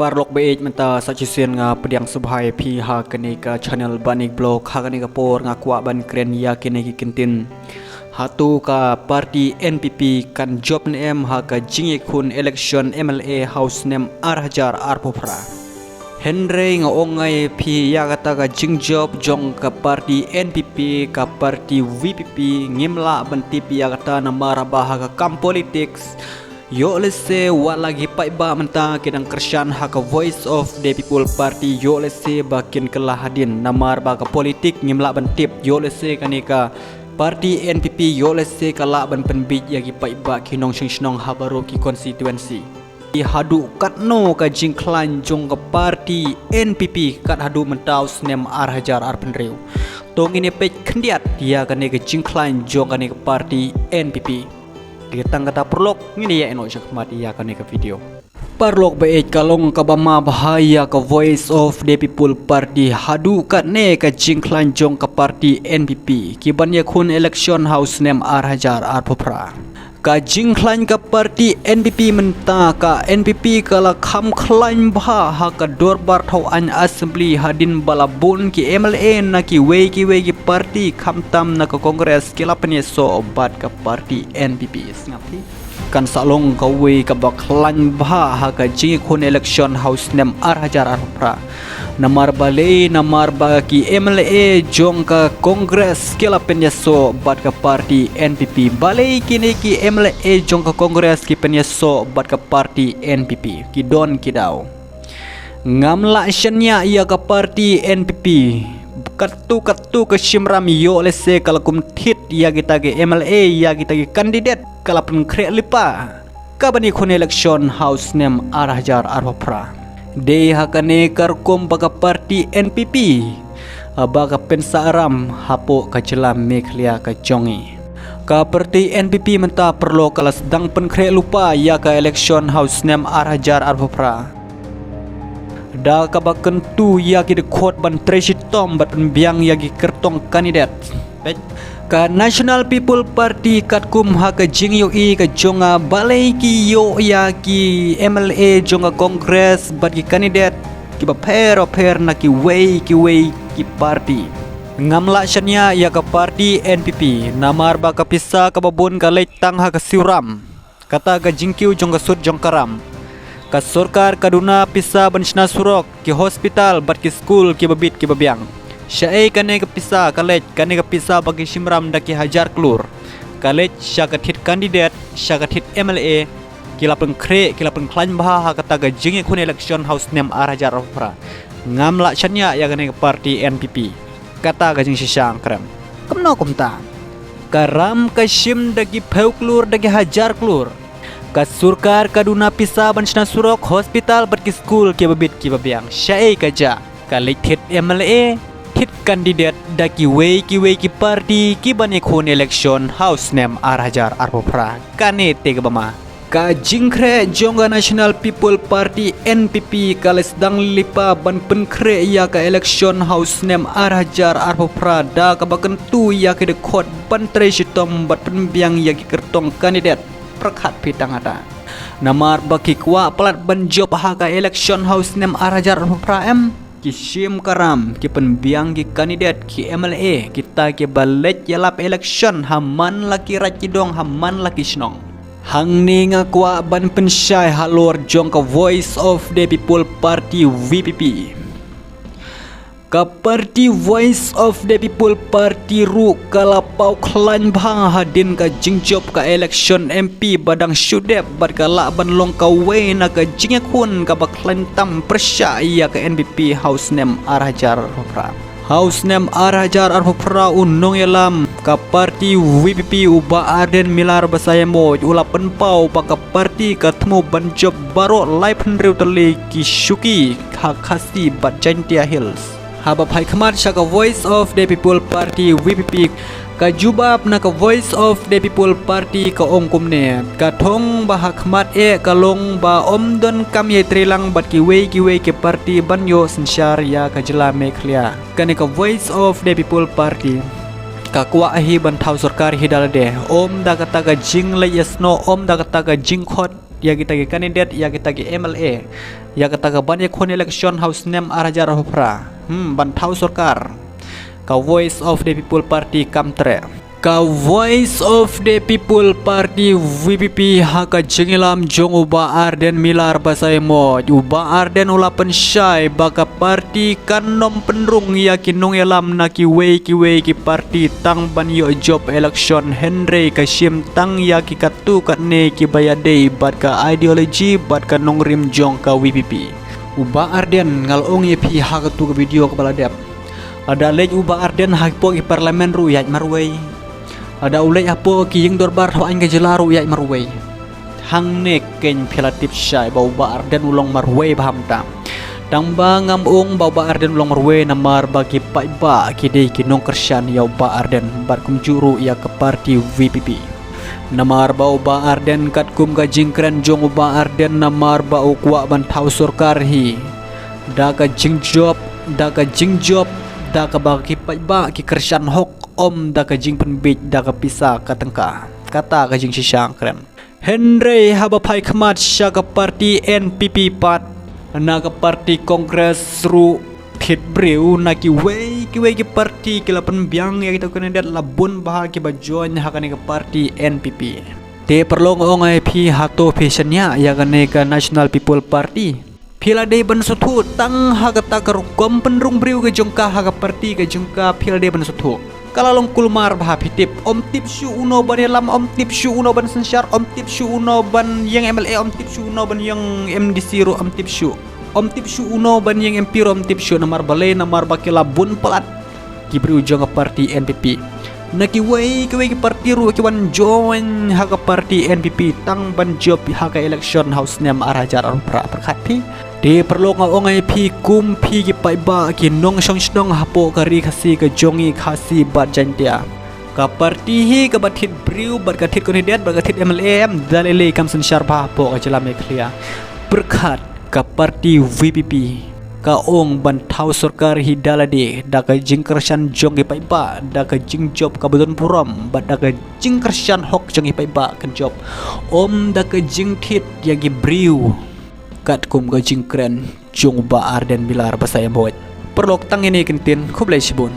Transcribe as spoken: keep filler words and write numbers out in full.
Paralok ba ïeit, mynta sa shisien nga pdiang sngewbha ïa phi ha kane ka channel Banik Vlog. Ha kane ka por nga kwah ban kren ïa kine ki kyntien. Hato ka party N P P kan jop ne em ha ka jingïakhun election M L A ha u snem ar hajar arphew phra? Hynrei nga ong ïa phi, ïa kata ka jingjop jong ka party N P P, ka party V P P, ngim lah ban tip ïa kata namar ba ha ka kam politics, ïoh lehse wat la ki paidbah mynta ki dang kyrshan ha ka Voice of the People Party, ïoh lehse ba kin kylla hadien namar ba ka politik ngim lah ban tip. Ïoh lehse kane ka party N P P, ïoh lehse ka lah ban pynbieit ïa ki paidbah, ki nongshong shnong ha baroh ki constituency. Haduh katno ka jingkhlaiñ jong ka party N P P kat haduh mynta u snem ar hajar arphew hynriew? To ngin ïa peit khyndiat ïa kane ka jingkhlaiñ jong kane ka party N P P. Te tang kata paralok, ngin ïa ïeh noh shakhmat ïa kane ka video. Paralok ba ïeit, ka long kaba map bha ïa ka Voice of the People Party haduh katne ka jingkhlaiñ jong ka party N P P ki ban ïakhun election ha u snem ar hajar arphew phra. Ka jingkhlaiñ ka party N P P mynta, ka N P P ka la kham khlaiñ bha ha ka dorbar thaw aiñ assembly hadien ba la bun ki M L A na kiwei kiwei ki party, khamtam na ka Congress, ki la pynïasoh bad ka party N P P. Sngap phi. Kan sa long kawei kaba khlaiñ bha ha ka jingïakhun election ha u snem ar hajar arphew phra. Namar balei? Namar ba ki M L A jong ka Congress ki la pynïasoh bad ka party N P P. Balei kine ki M L A jong ka Congress ki pynïasoh bad ka party N P P? Ki don ki daw. Ngam lah shaniah ïa ka party N P P. Katto katto ka shimram, ïoh lehse ka la kum thied ïa kita ki M L A, ïa kita ki candidate, ka la pynkhreh lypa ka ban ïakhun election ha u snem ar hajar arphew phra. Dei ha kane ka rukom ba ka party N P P ba ka pynsah ram hapoh ka jylla Meghalaya ka jong ngi. Ka party N P P mynta paralok ka la sdang pynkhreh lypa ïa ka election ha u snem ar hajar arphew phra da kaba kyntu ïa ki dkhot ban trei shitom bad pynbiang ïa ki kyrtong candidate. Peit, ka National People Party katkum ha ka jingïohi ka jong nga, balei ki ïoh ïa ki M L A jong ka Congress bad ki candidate kiba pher bapher na kiwei kiwei ki party? Ngam lah shaniah ïa ka party N P P namar ba ka pisa kaba bun ka leit tang ha ka siew ram. Kata ka jingkiew jong ka sut jong ka ram. Ka sorkar ka duna pisa ban shna surok, ki hospital bad ki skul kiba bit kiba biang. Shaei kane ka pisa ka leit? Kane ka pisa ba ki shimram da ki hajar klur ka leit sha ka thied candidate, sha ka thied M L A. Ki la pynkhreh, ki la pynkhlaiñ bha ha kata ka jingïakhun election ha u snem ar hajar arphew phra. Ngam lah shaniah ïa kane ka party N P P. Kata ka jingshisha ngan kren. Kumno kumta? Ka ram ka shim da ki phew klur, da ki hajar klur. Ka sorkar ka duna pisa ban shna surok, hospital bad ki skul kiba bit kiba biang. Shaei ka jia? Ka leit thied M L A, thied candidate da kiwei kiwei ki party ki ban ïakhun election ha u snem ar hajar arphew phra. Kane te kaba ma. Ka jingkhreh jong ka National People Party, N P P, ka la sdang lypa ban pynkhreh ïa ka election ha u snem ar hajar arphew phra da kaba kyntu ïa ki dkhot ban trei shitom bad pynbiang ïa ki kyrtong candidate. Pyrkhat phi tang hata. Namar ba ki kwah palat ban jop ha ka election ha u snem ar hajar arphew phra em? Ki shim ka ram, ki pynbiang ki candidate, ki M L A, kita kiba leit ïalap election ha man la ki raid ki dong, ha man la ki shnong. Hangne nga kwah ban pynshai halor jong ka Voice of the People Party, V P P. Ka party Voice of the People Party ruh ka la paw khlaiñ bha hadien ka jingjop ka election M P ba dang shu dep bad ka lah ban long kawei na ka jingïakhun kaba khlaiñ tam pyrshah ïa ka N P P ha u snem ar hajar arphew phra. Ha u snem ar hajar arphew phra u nongïalam ka party V P P u Bah Ardent Miller Basaiawmoit u la pynpaw ba ka party ka thmu ban jop baroh laiphew hynriew tylli ki shuki ha Khasi bad Jaintia Hills. Haba phai khmat sha ka Voice of the People Party, V P P, ka jubab na ka Voice of the People Party ka ong kumne: ka thong ba ha khmat eh ka long ba ym donkam ïai trei lang bad kiwei kiwei ki party ban ïoh synshar ïa ka jylla Meghalaya. Kane ka Voice of the People Party ka kwah hi ban thaw sorkar hi da lade, ym da kata ka jingleit ïasnoh, ym da kata ka jingkhot ïa kita ki candidate, ïa kita ki M L A, ïa kata ka ban ïakhun election ha u snem ar hajar arphew phra, hmm, ban thaw sorkar, ka Voice of the People Party kam treh. Ka Voice of the People Party, V P P, ha ka jingïalam jong u Bah Ardent Miller Basaiawmoit, u Bah Ardent u la pynshai ba ka party kan nym pynrung ïa ki nongïalam na kiwei kiwei ki party tang ban ïoh jop election, hynrei ka shim tang ïa ki katto katne kiba ïadei bad ka ideology bad ka nongrim jong ka V P P. U Bah Ardent, nga la ong ïa phi ha katto ka video kaba la dep, lada leit u Bah Ardent hapoh ki parliament ruh u ïaid marwei. Lada u leit hapoh ki ïing dorbar thaw aiñ ka jylla ruh u ïaid marwei. Hangne kein phi la tip shai ba u Bah Ardent u long marwei bha mynta. Tang ba ngam ong ba u Bah Ardent u long marwei, namar ba ki paidbah ki dei ki nongkyrshan ïa u Bah Ardent bad kumjuh ruh ïa ka party V P P. Namar ba u Bah Ardent, katkum ka jingkren jong u Bah Ardent, namar ba u kwah ban thaw sorkar hi da ka jingjop, da ka jingjop, da kaba ki paidbah ki kyrshan hok, ym da ka jingpynbiej da ka pisa ka tyngka. Kata ka jingshisha nga kren. Hynrei haba phai khmat sha ka party N P P pat, na ka party Congress ruh thied briew na kiwei kiwei ki party ki la pynbiang ïa kita ki candidate, la bun bha kiba join ha kane ka party N P P. Te paralok, nga ong ïa phi, hato phi shaniah ïa kane ka National People Party? Phi la dei ban sngewthuh tang ha kata ka rukom pynrung briew ka jong ka ha ka party ka jong ka, phi la dei ban sngewthuh. Ka la long kulmar bha, phi tip. Ym tip shuh uno ban ïalam, ym tip shuh uno ban synshar, ym tip shuh uno ban ïeng M L A, ym tip shuh uno ban ïeng M D C ruh, ym tip shuh. Ym tip shuh uno ban ïeng M P ruh, ym tip shuh. Namar balei? Namar ba ki la bun palat ki briew jong ka party N P P. Na kiwei kiwei ki party ruh ki wan join ha ka party N P P tang ban jop ha ka election ha u snem ar hajar arphew phra, pyrkhat phi. Te paralok, nga ong ïa phi, kum phi ki paidbah, ki nongshong shnong hapoh ka ri Khasi ka jong ngi Khasi bad Jaintia, ka party hi kaba thied briew bad ka thied candidate bad ka thied M L A em? Da lei lei kam synshar bha hapoh ka jylla Meghalaya. Pyrkhat, ka party V P P ka ong ban thaw sorkar hi da lade, da ka jingkyrshan jong ki paidbah, da ka jingjop kaba don burom bad da ka jingkyrshan hok jong ki paidbah kan jop, ym da ka jingthied ïa ki briew katkum ka jingkren jong u Bah Ardent Miller Basaiawmoit. Paralok, tang ïa kine ki kyntien, khublei shibun.